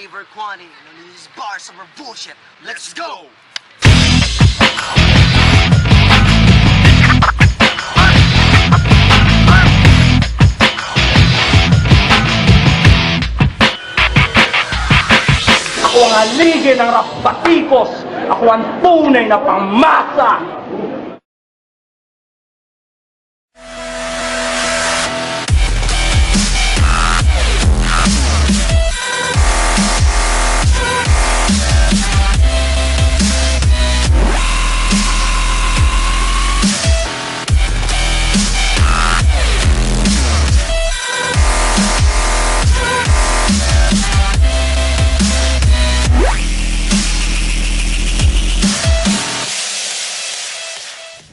Xavier Quani, and this is Bars Over Bullshit. Let's go! Ako ang haligi ng Rap Batikos! Ako ang tunay na pangmasa!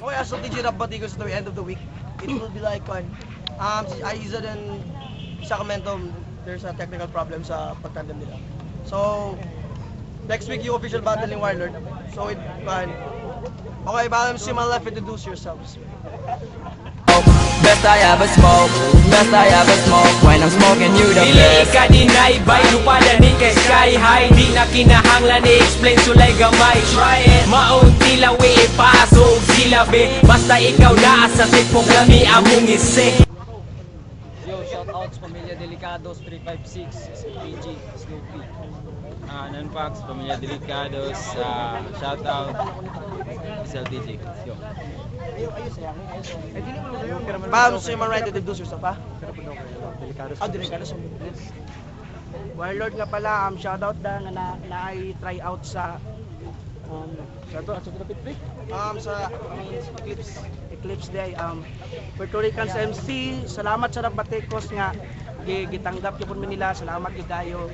Okay, as of DJ Rap Batikos to the end of the week, it will be like one. Si Aiza and Sacramento, there's a technical problem sa pagtandem nila. So, next week yung official battle ng Warlord. So, it, man. Okay, Balam, see my left, introduce yourselves. Best I ever smoke, best I ever smoke. When I'm smoking you the Dili best. ka dinay bay lupada ni kay sky high. Di na kinahanglan i-explain sulay gamay. Try it. Maunti lang we ipaso og silabi. Basta ikaw naa sa tipong lami among isi. Yo, shout out sa Pamilya Delicados 356, SPG, Snoopy. Nanpax, Pamilya Delicados, shout out SLTG. Let's go. Balam, see my right, introduce yourself, ha? Ah, Delicados. Warlord nga pala, shoutout da nga na ay try out sa sa to, sa to pre? Sa Eclipse. Eclipse Day. Puerto Ricans MC, salamat sa Rap Batikos nga gitanggap gyud mi nila, salamat gyud kayo.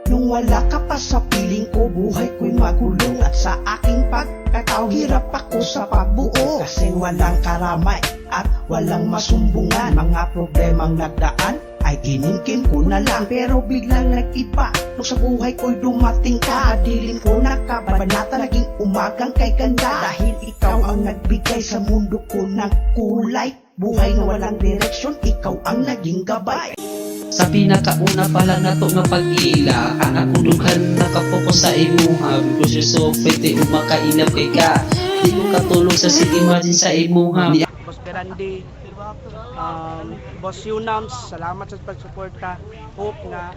Nung wala ka pa sa piling ko, buhay ko'y magulong. At sa aking pagkatao, hirap ako sa pagbuo. Kasi walang karamay at walang masumbungan. Mga problemang nagdaan ay kinimkim ko na lang. Pero biglang nag-iba, nung sa buhay ko'y dumating ka. Dilim ko nakabanata, naging umagang kay ganda. Dahil ikaw ang nagbigay sa mundo ko ng kulay. Buhay na walang direksyon, ikaw ang naging gabay. Sa pinakauna pa lang nato nga pag-ila, ang akong dughan nakapokus sa imuha because you're so pretty ug makainap kay ka. Di ko katulog sa sig imagine sa imuha. Boss Perandi, Boss Yunams, salamat sa pagsuporta. Hope nga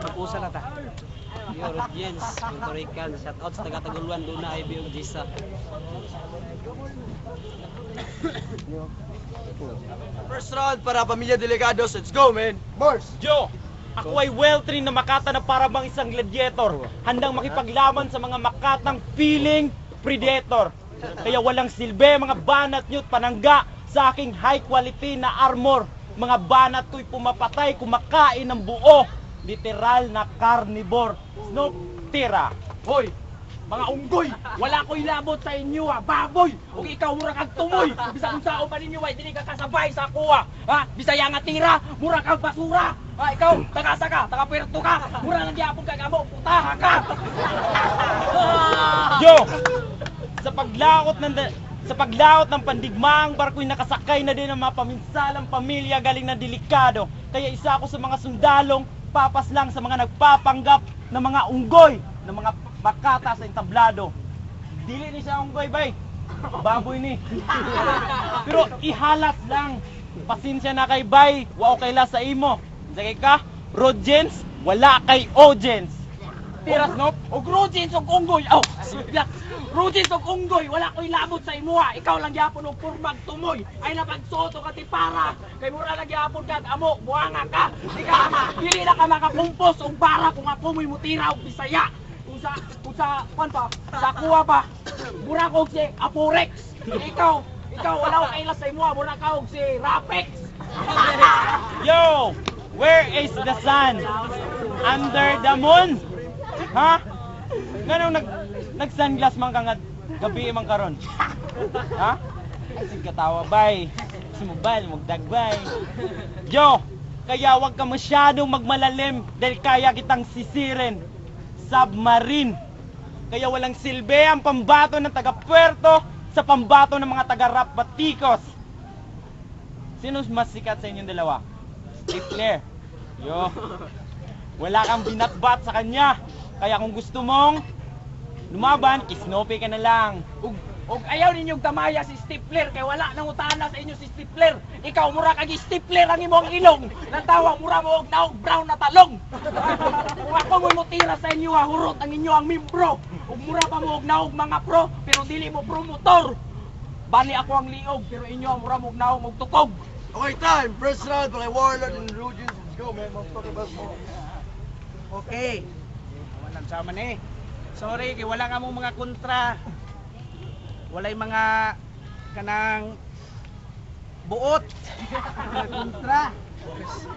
mag-usa na ta. Yo, Rodjens, Puerto Rican, shout out sa taga-Taguluan, Luna, Ivy ug Jisa. First round para Pamilya Delicados. Let's go, man! Bars! Yo! Ako ay well-trained na Makata na para bang isang gladiator, handang makipaglaban sa mga Makatang feeling predator. Kaya walang silbi mga banat nyo't panangga sa aking high quality na armor. Mga banat ko'y pumapatay, kumakain ng buo. Literal na carnivore. Snoop, tira. Hoy, mga unggoy, wala ko'y labot sa inyo ha, baboy. Ug ikaw mura kag tumoy. Bisag unsaon pa ninyo ay dili ka kasabay sa akoa. Ha, Bisaya nga tira, mura kag basura. Ha, ikaw taga-asa ka, taga Puerto ka, mura lang gyapon kag amo, putaha ka. Yo! Sa paglaot ng sa paglaot ng pandigmaang barko'y nakasakay na din ang mga paminsalang pamilya galing na delikado. Kaya isa ako sa mga sundalong papas lang sa mga nagpapanggap ng mga unggoy, ng mga makata sa entablado. Dili ni siya unggoy, bay. Baboy ni. Pero ihalas lang. Pasensya na kay bay, wao kay la sa imo. Sige ka, Rodjens, wala kay audience. Tiras no? Og Rogins og unggoy. Oh, siblak. Rogins og unggoy, wala ko'y labot sa imuha. Ikaw lang gyapon og purmag tumoy. Ay napagsoto ka ti para. Kay mura lang gyapon kag amo, buhanga ka. Di ka dili na ka makakumpos og bara kung ako mo'y mutira og Bisaya. Kung sa kwan pa, sa kuha pa. Mura ko og si Aporex. Ikaw wala ko kailas sa imuha, mura ka og si Rapex. Yo! Where is the sun? Under the moon? Ha? Nganong nag sunglass man ka nga gabi man karon? Ha? Sig katawa bay. Sumubal, magdagbay. Yo! Kaya wag ka masyadong magmalalim dahil kaya kitang sisirin. Submarine. Kaya walang silbi ang pambato ng taga Puerto sa pambato ng mga taga Rap Batikos. Sino mas sikat sa inyong dalawa? Stifler. Yo. Wala kang binatbat sa kanya. Kaya kung gusto mong lumaban, Snoopy ka na lang. Ug ayaw ninyong tamaya si Stifler kay wala nang utana sa inyo si Stifler. Ikaw mura kag Stifler ang imong ilong. Natawa mura mo og naog brown na talong. Kung ako mo motira sa inyo ha, hurot ang inyo ang membro. Ug mura pa mo og naog mga pro pero dili mo promotor. Bali ako ang liog pero inyo ang mura mo og naog og tukog. Okay, time. First round for Warlord and Rujins. Let's go, man. Motherfucker, best mo. Okay. Walang sama ni. Sorry kay wala ka mong mga kontra. Walay mga kanang buot. Mga kontra.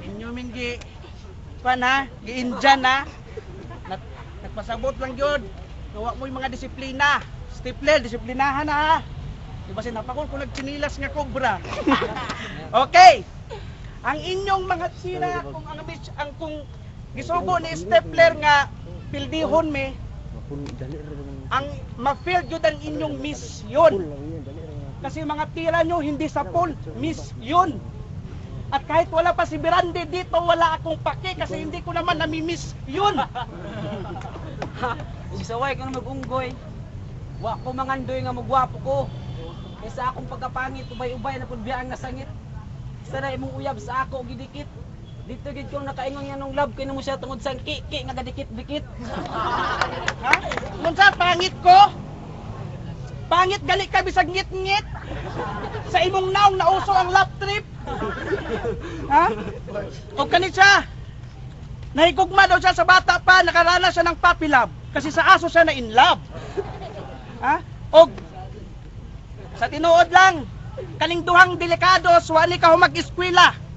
Inyo min gi pan ha, giinjan ha. Nagpasabot lang gyud. Nawa mo'y mga disiplina. Stapler, disiplinahan na ha. Di ba sinapakol kung nagtsinilas nga kobra. Okay. Ang inyong mga sira kung ang ang kung gisugo ni Stapler nga pildihon me ang ma-fail gyud ang inyong mission. Kasi mga tira nyo hindi sa pool, miss yun. At kahit wala pa si Birande dito, wala akong pake kasi hindi ko naman nami-miss yun. Ug saway ko na mag-unggoy. Wa ko mangandoy nga mugwapo ko. Kaysa akong pagkapangit, ubay-ubay na pud biya ang nasangit. Sa na imong uyab sa ako gidikit. Dito gid kong nakaingon nga nung love kay namo siya tungod sa ki nga gadikit-dikit. Ha? Unsa pangit ko? Pangit gali ka bisag ngit-ngit. Sa imong naong nauso ang lap trip. Ha? O kani siya. Nahigugma daw siya sa bata pa, nakaranas siya ng puppy love. Kasi sa aso siya na in love. Ha? Og sa tinuod lang, kaning duhang delikado, wani ka humag-eskwela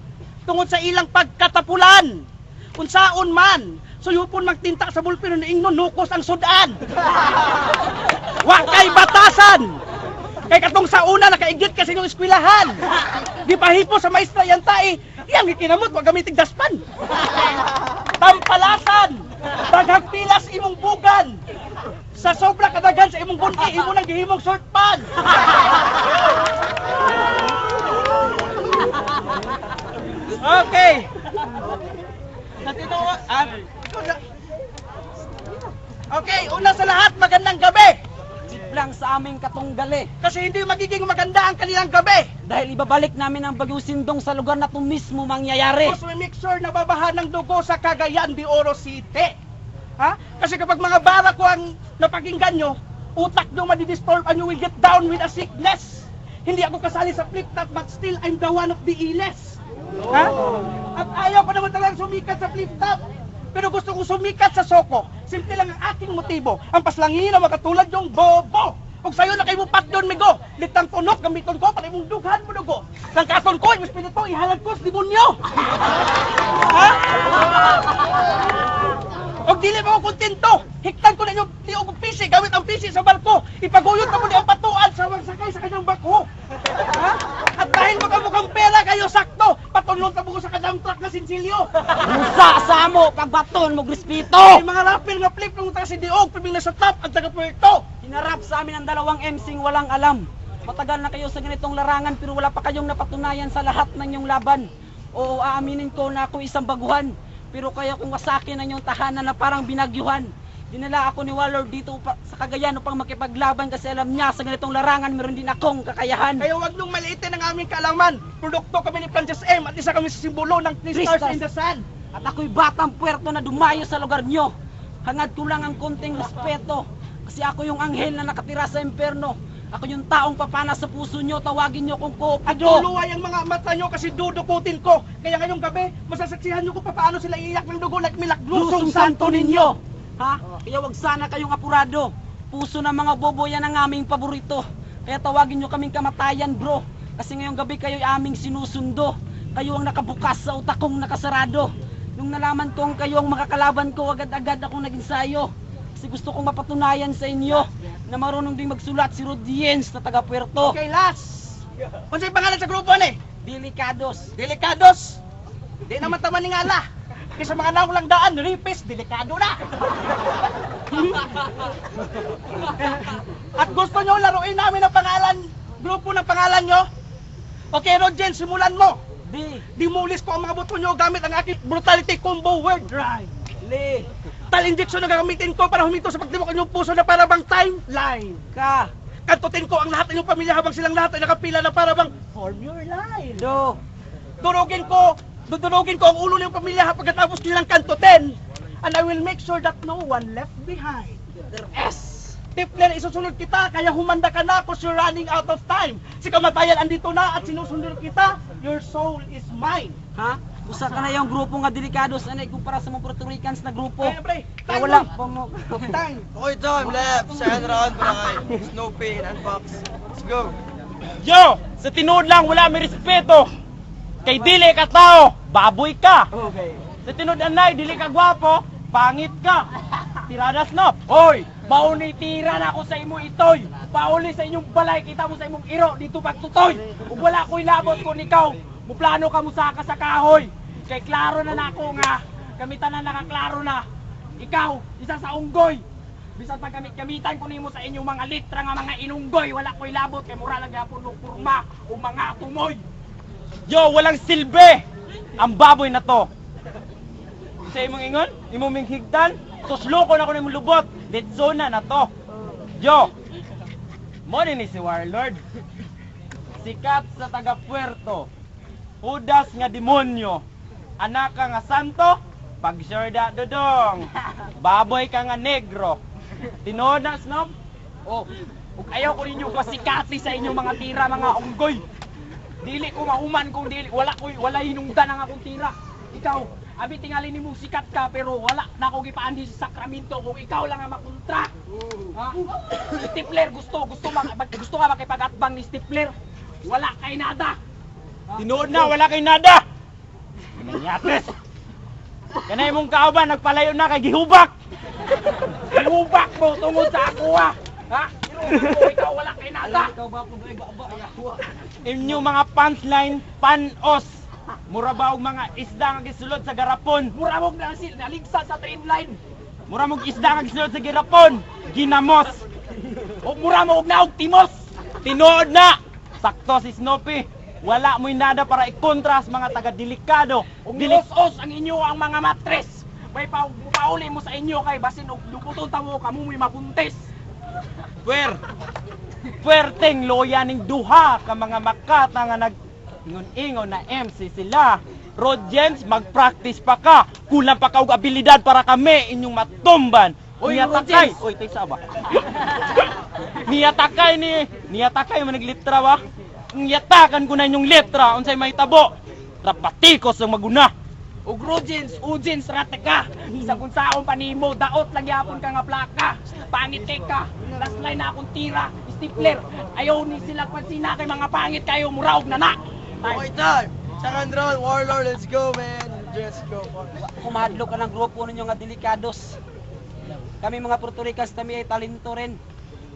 tungod sa ilang pagkatapulan. Unsaon man, suyupon magtinta sa bulpin no ingnon nukos ang sudan. Wa kay batasan. Kay katong sa una nakaigit kasi inyong eskwelahan. Gipahipo sa maestra yan tae, iyang gikinamot wa gamitig daspan. Tampalasan, daghang pilas imong bugan. Sa sobra kadaghan sa imong bunti, imo nang gihimong short pan. Okay. Sa ah, okay, una sa lahat, magandang gabi. Lang sa aming katunggali. Kasi hindi magiging maganda ang kanilang gabi. Dahil ibabalik namin ang Bagyong Sindong sa lugar na to mismo mangyayari. Because we make sure na babaha ng dugo sa Cagayan de Oro City. Ha? Kasi kapag mga bara ko ang napakinggan nyo, utak nyo madidisturb and you will get down with a sickness. Hindi ako kasali sa flip-top but still I'm the one of the illest. Ha? At ayaw ko naman talagang sumikat sa flip-top. Pero gusto kong sumikat sa soko. Simple lang ang aking motibo. Ang paslangin na makatulad yung bobo. Ug sayo na kay mo patyon migo. Litang tunok gamiton ko para imong dughan mo dugo. Langkaton ko imong espiritu ihalad ko sa demonyo. Ha? Og dili mo ko kontento. Hiktan ko na inyong liog og pisi gamit ang pisi sa barko. Ipaguyot na mo ni ang patuan sa magsakay sa kanyang barko. Ha? At dahil magkamukhang pera kayo sakto, patulong ta mo ko sa kanyang truck na sinsilyo. Musa sa amo, pagbaton mo respeto. May mga rapper nga flip nung ta si Diog, piming na sa top at taga Puerto. Hinarap sa amin ang dalawang MC walang alam. Matagal na kayo sa ganitong larangan pero wala pa kayong napatunayan sa lahat ng inyong laban. Oo, aaminin ko na ako isang baguhan. Pero kaya kong wasakin ang inyong tahanan na parang binagyuhan. Dinala ako ni Warlord dito sa Cagayan upang makipaglaban kasi alam niya sa ganitong larangan meron din akong kakayahan. Kaya huwag niyong maliitin ang aming kaalaman. Produkto kami ni Francis M. at isa kami sa simbolo ng Three Three Stars Stars. in the Sun. At ako'y batang puwerto na dumayo sa lugar nyo. Hangad ko lang ang konting respeto. Kasi ako yung anghel na nakatira sa impyerno. Ako yung taong papana sa puso nyo. Tawagin nyo kung At Cupido. luluway ang mga mata nyo kasi dudukutin ko. Kaya ngayong gabi, masasaksihan nyo kung paano sila iiyak ng dugo like Milagrosong Lusong Santo Santo Ninyo. ninyo. Ha? Kaya wag sana kayong apurado. Puso ng mga bobo yan ang aming paborito. Kaya tawagin nyo kaming kamatayan, bro. Kasi ngayong gabi kayo'y aming sinusundo. Kayo ang nakabukas sa utak kong nakasarado. Nung nalaman kong kayo ang makakalaban ko, agad-agad akong nag-ensayo. Kasi gusto kong mapatunayan sa inyo na marunong ding magsulat si Rodiens na taga Puerto. Okay, last. Unsay pangalan sa grupo ni? Delikados. Delikados. Di naman tama ni ngala. Kaysa mga naong lang daan, ripis, delikado na. At gusto nyo laruin namin ang pangalan, grupo ng pangalan nyo? Okay, Rodjen, simulan mo. Di. Dimulis ko ang mga buto nyo gamit ang aking brutality combo word drive. Le. Tal injection na gagamitin ko para huminto sa pagtibok ng inyong puso na para bang timeline. Ka. Kantutin ko ang lahat ng inyong pamilya habang silang lahat ay nakapila na para bang form your line. Do. Durugin ko, dudurugin ko ang ulo ng iyong pamilya pagkatapos nilang kantutin. And I will make sure that no one left behind. S. Tipler, isusunod kita, kaya humanda ka na 'cause you're running out of time. Si kamatayan andito na at sinusunod kita. Your soul is mine. Ha? Usa ka na yung grupo nga delikados anay kumpara sa mga Puerto Ricans na grupo. Kaya pre, Kaya time wala mo. pa mo. Time. Okay, time left. Second round para kay Snoopy and Fox. Let's go. Yo! Sa tinuod lang, wala may respeto. Kay dili ka tao, baboy ka. Okay. Sa tinuod anay, dili ka gwapo, pangit ka. Tirada, Snop. Hoy, mauni tira na ako sa imo itoy. Pauli sa inyong balay, kita mo sa imong iro dito pagtutoy. Ug wala ko'y labot kung ikaw, muplano ka musaka sa kahoy. Kay klaro na nako nga, kami tanan nakaklaro na. Ikaw, isa sa unggoy. Bisan pag gamit-gamitan ko nimo sa inyong mga litra nga mga inunggoy, wala ko'y labot kay mura lang gyapon og kurma ug mga tumoy. Yo, walang silbi! Ang baboy na to. Sa imong ingon, imong minghigtan, tuslo ko na ko nimong lubot. Litsona na to. Yo, mo ni si Warlord. Sikat sa taga Puerto. Hudas nga demonyo. Anak ka nga santo, pagsyarda dodong. Baboy ka nga negro. Tinuod na, Snob? Oh, ug ayaw ko ninyo pasikati sa inyong mga tira mga unggoy. Dili ko mahuman kung dili wala ko wala hinungdan ang akong tira. Ikaw, abi tingali nimo sikat ka pero wala na ako gipaanhi sa sakramento kung ikaw lang ang makontra. Ha? Stifler gusto gusto gusto ka makipag-atbang ni Stifler. Wala kay nada. Tinuod na, wala kay nada. Nanyates. Kanay mong kauban, nagpalayo na kay gihubak. Hubak mo tungod sa ako ha. Ha? Pero ako, ikaw wala kay nada. Ikaw ba ko ba ba? Inyo mga punchline, panos. Mura ba og mga isda nga gisulod sa garapon? Mura mong nasil naligsa sa train line. Mura mong isda nga gisulod sa garapon. Ginamos. O mura mo og naog timos. Tinuod na. Sakto si Snoopy. Wala mo'y nada para ikontra sa mga taga-delikado. Ug Dili nios ang inyo ang mga matres. May pa pauli mo sa inyo kay basin og duputon ta mo kamo mo'y mabuntis. Puer. Puwerteng loya ning duha ka mga makata nga nag ingon-ingon na MC sila. Rod James, mag-practice pa ka. Kulang pa ka og abilidad para kami inyong matumban. Uy, Niya Rod takay. James. Uy, taysa ba? Niya takay ni, niya takay man naglitra ba? Niyatakan ko na inyong letra unsay mahitabo. Rapatikos ang maguna. Ug Rojins, Ujins rate ka. Sa kung saon pa nimo daot lang gyapon ka nga plaka. Pangit kay ka. Last line na akong tira, Stifler. Ayaw ni sila pansina kay mga pangit kayo muraog na na. Okay, time. Second round, Warlord, let's go, man. Let's go. Kumadlo ka ng grupo ninyo nga delikados. Kami mga Puerto Ricans kami ay talento rin.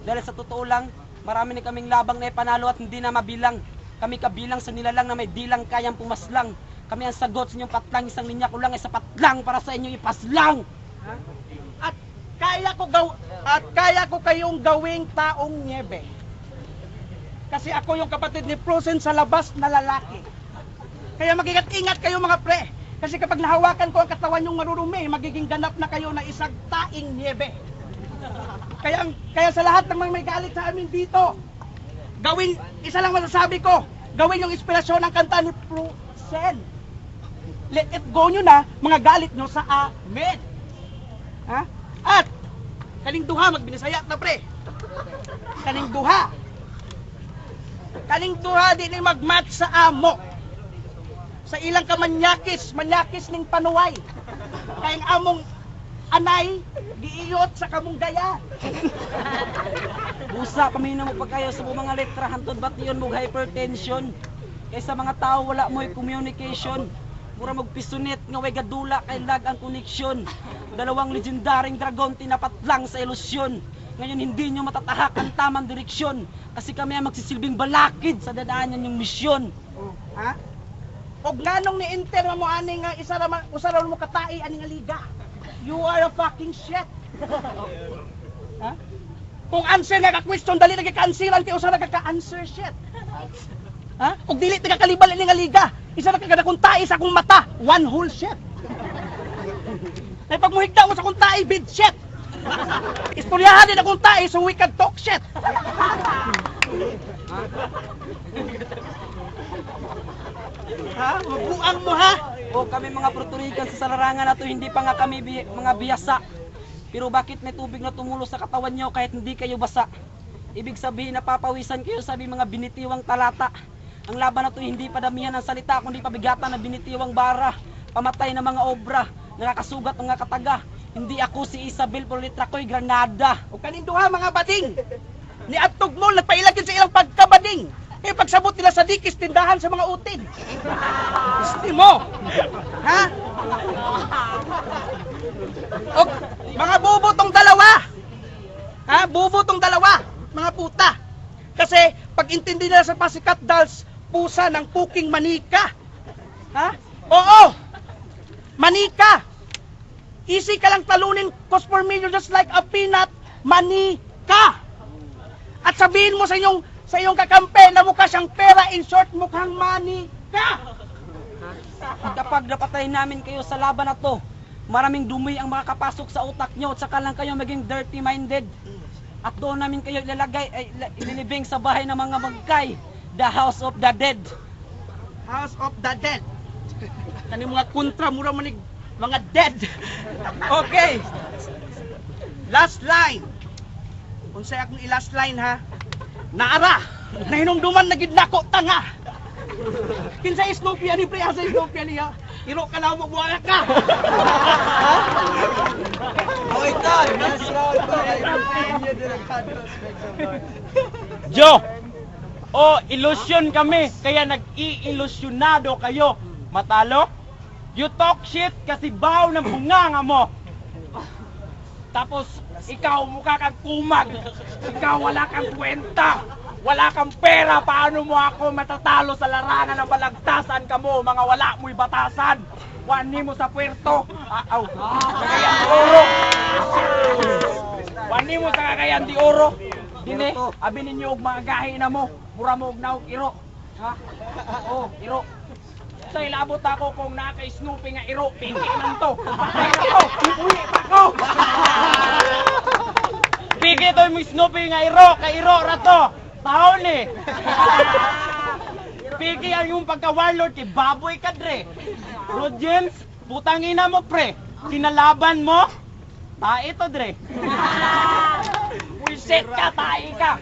Dahil sa totoo lang, marami na kaming labang na ipanalo at hindi na mabilang. Kami kabilang sa nilalang na may dilang kayang pumaslang. Kami ang sagot sa inyong patlang, isang linya ko lang ay sapat lang para sa inyong ipaslang. At kaya ko kayong gawing taong niebe. Kasi ako yung kapatid ni Frozen sa labas na lalaki. Kaya mag-ingat-ingat kayo, mga pre. Kasi kapag nahawakan ko ang katawan niyong marurumi, magiging ganap na kayo na isang taing niebe. Kaya sa lahat ng mga may galit sa amin dito, gawin, isa lang masasabi ko, gawin yung inspirasyon ng kanta ni Frozen. Let it go nyo na mga galit nyo sa amin. Ha? At kaning duha magbinisaya na, pre. Kaning duha. Kaning duha di ni magmatch sa amo. Sa ilang ka manyakis, manyakis ning panuway. Kay ang among anay giiyot sa kamunggayan. Busa, paminaw mo pa kayo sa mga letra, hantod ba't yun mong hypertension? Kaysa mga tao wala mo'y communication. Mura mog pisunit nga way gadula kay lag ang koneksyon. Dalawang legendaring dragon tinapat lang sa ilusyon. Ngayon hindi nyo matatahak ang tamang direksyon kasi kami ang magsisilbing balakid sa dadaanan yung misyon. Oh, ha? Og nganong ni enter mo ani nga isa ra usa ra mo katai ani nga liga? You are a fucking shit. Ha? Kung answer nga ka question, dali na ka-answeran kay usa ra ka ka-answer, shit. Ha? Og dili ta kalibal ini nga liga. Isa ra ka kadakong tae sa akong mata, one whole shit. Kay pag muhigda mo sa akong tae, bid shit. Istoryahan din akong tae so we can talk shit. Ha? Mabuang mo ha? O kami mga Puerto Rican sa larangan na to, hindi pa nga kami mga biyasa. Pero bakit may tubig na tumulo sa katawan nyo kahit hindi kayo basa? Ibig sabihin napapawisan kayo sa mga binitiwang talata. Ang laban na to hindi padamihan ng salita kundi pabigatan ng binitiwang bara. Pamatay ng mga obra, nakakasugat ng mga kataga. Hindi ako si Isabel pero litra ko'y Granada. O kaning duha mga bading. Ni Atog mo nagpailag yun sa ilang pagkabading. Kaya pagsabot nila sa dikis tindahan sa mga utin. Gusto mo. Ha? O, mga bubo tong dalawa. Ha? Bubo tong dalawa. Mga puta. Kasi pag intindi nila sa pasikat dals, pusa ng puking manika. Ha? Oo. Manika. Easy ka lang talunin cause for me you're just like a peanut. Manika. At sabihin mo sa iyong kakampi na mukha siyang pera, in short, mukhang money ka. Kapag napatay namin kayo sa laban na to, maraming dumi ang makakapasok sa utak nyo at saka lang kayo maging dirty-minded. At doon namin kayo ilalagay, ay, ililibing sa bahay ng mga magkay, the house of the dead. House of the dead. Kani mga kontra mura manig mga dead. Okay. Last line. Unsay akong i-last line ha? Naara. Nahinumduman na gid nako tanga. Kinsa Snoopy ani pre asa Snoopy ani ha? Iro ka lang mo buwanga ka. Ha? Okay, time! Last round para kay Pamilya Delicados. Make some noise. Joe! O, ilusyon kami, kaya nag-iilusyonado kayo. Matalo? You talk shit kasi baw ng bunganga mo. Tapos, ikaw mukha kang kumag. Ikaw wala kang kwenta. Wala kang pera. Paano mo ako matatalo sa larangan ng balagtasan ka mo? Mga wala mo'y batasan. Wani mo sa puerto. Ah, aw. Cagayan de Oro. Wani mo sa Cagayan de Oro. Dine, abi ninyo og mga gahi na mo. Mura mo og naog iro. Ha? Oh, iro. Sa ilabot ako kung naa kay Snoopy nga iro, pinki man to. Patay ako, uwi pa ko. Piki to yung Snoopy nga iro, kay iro ra to. Taon eh. Piki ang yung pagka-warlord kay baboy ka dre. Rodjens, putang ina mo pre. Kinalaban mo, tae to dre. Bullshit ka, tae ka.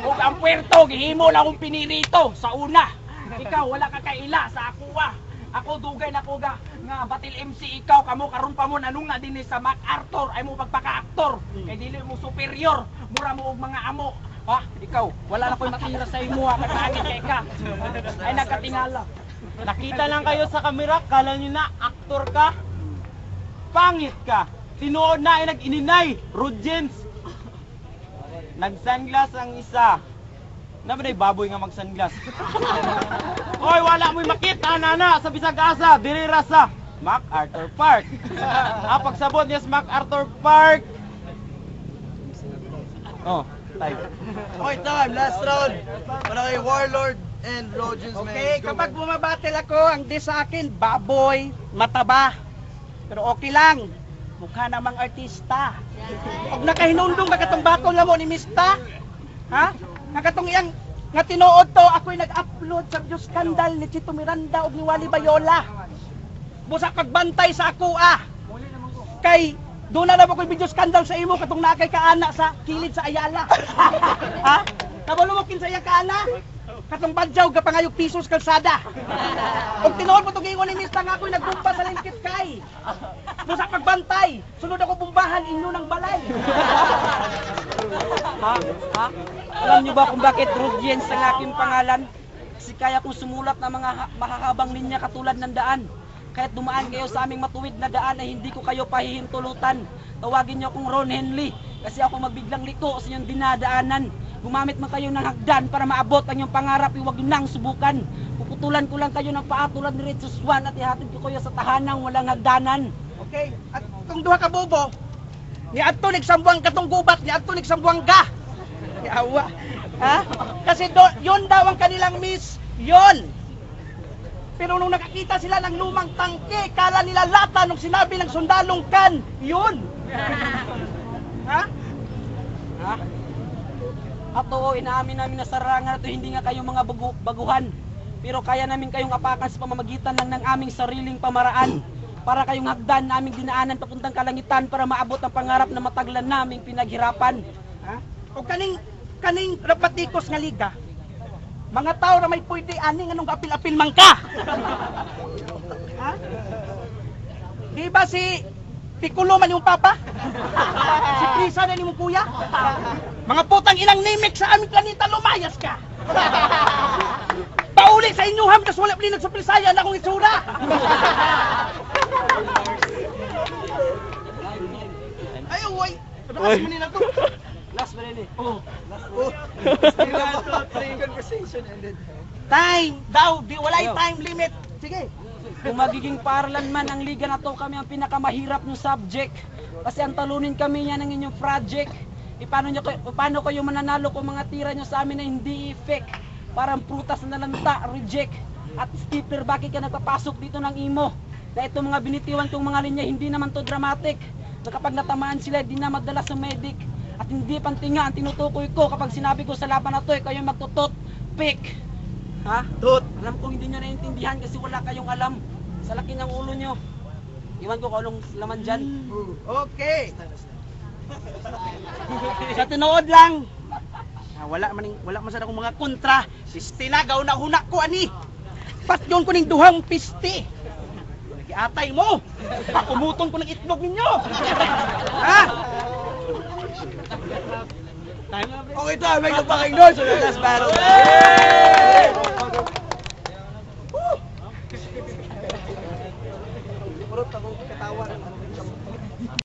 Ug ang puwerto, gihimo na akong pinirito sa una. Ikaw, wala ka kaila sa ako ah. Ako dugay na ko ga nga batil MC ikaw kamo karon pa mo nanong na dinhi sa MacArthur ay mo pagpaka-aktor kay dili mo superior mura mo og mga amo ha. Ikaw wala na koy matira sa imo ha, kay kay ka ay nagkatingala. Nakita lang kayo sa kamera, kala nyo na aktor ka. Pangit ka. Tinuod na ay nag-ininay, Rodjens. Nag-sunglass ang isa. Naman ay baboy nga mag-sunglass. Oy, wala mo'y makita nana sa bisag asa, diri ra sa MacArthur Park. Ah, pagsabot niya sa MacArthur Park. Oh, type. Okay, time! Last round para kay Warlord and Rogers, man. Okay, Let's go, kapag man. bumabattle ako, ang di sa akin, baboy, mataba. Pero okay lang. Mukha namang artista. Og nakahinundong ka katong battle na mo ni Mista. Ha? Nga katong iyang nga tinuod to, ako'y nag-upload sa Diyos Scandal ni Chito Miranda og ni Wally Bayola. Busa pagbantay sa ako ah. Kay doon na naman ko'y video scandal sa imo katong naa kay kaana sa kilid sa Ayala. Ha? Kabalo mo kinsa iyang kaana? Katong badyaw gapangayog pisos kalsada. Og tinuod mo tong giingon ni Mista nga ako'y nagbumba sa lingkit kay. Busa pagbantay, sunod ako bumbahan inyo ng balay. Ha? Ha? Alam niyo ba kung bakit Rudyens ang aking pangalan? Kasi kaya kong sumulat ng mga mahahabang linya katulad ng daan. Kahit dumaan kayo sa aming matuwid na daan ay hindi ko kayo pahihintulutan. Tawagin niyo akong Ron Henley kasi ako magbiglang liko sa inyong dinadaanan. Gumamit man kayo ng hagdan para maabot ang inyong pangarap, huwag niyo nang subukan. Puputulan ko lang kayo ng paa tulad ni Richard Swan at ihatid ko kayo sa tahanang walang hagdanan. Okay, at kung duha ka bobo, ni adto nagsambuang katong gubat, ni adto nagsambuang ga. Yawa. Ha? Kasi do, yun daw ang kanilang miss, yun. Pero nung nakakita sila ng lumang tangke, kala nila lata nung sinabi ng sundalong kan. Yun. Ha? Ha? At oo, inaamin namin na sarangan na to, hindi nga kayo mga baguhan. Pero kaya namin kayong apakan sa pamamagitan lang ng aming sariling pamaraan. Para kayong hagdan na aming dinaanan papuntang kalangitan para maabot ang pangarap na mataglan naming pinaghirapan. Ha? O kaning kaning rapatikos nga liga. Mga tao ra may pwede ani nganong apil-apil man ka. Ha? Di ba si Piccolo man yung papa? Si Prisa na nimong kuya? Mga putang inang nimik sa aming planeta, lumayas ka! Pauli sa inyo ham, tas wala pa rin nagsuplisayan akong itsura! Ay, uy! Last mo nila to. Last ba rin eh? Oh. Conversation ended. Time daw, di walay time limit. Sige. Kung magiging paralan man ang liga na to, kami ang pinakamahirap ng subject. Kasi ang talunin kami yan ng inyong project. E paano, nyo, paano kayo mananalo kung mga tira nyo sa amin na hindi effect? Parang prutas na nalanta, reject. At skipper, bakit ka nagpapasok dito ng imo? Na itong mga binitiwan kong mga linya, hindi naman to dramatic. Na kapag natamaan sila, di na madala sa medic. At hindi pantinga ang tinutukoy ko kapag sinabi ko sa laban na to, eh, kayo magtutot, pick. Ha? Tut. Alam kong hindi nyo naiintindihan kasi wala kayong alam. Sa laki ng ulo nyo. Iwan ko kung anong laman dyan. Okay. Sa tinuod lang. Ah, wala man sad akong mga kontra. Piste na gaw na huna ko ani. Patyon ko ning duhang piste. Nagiatay mo. Pumuton ko ng itlog ninyo. Ha? Okay to, make the fucking noise for the last battle. Purot akong katawa.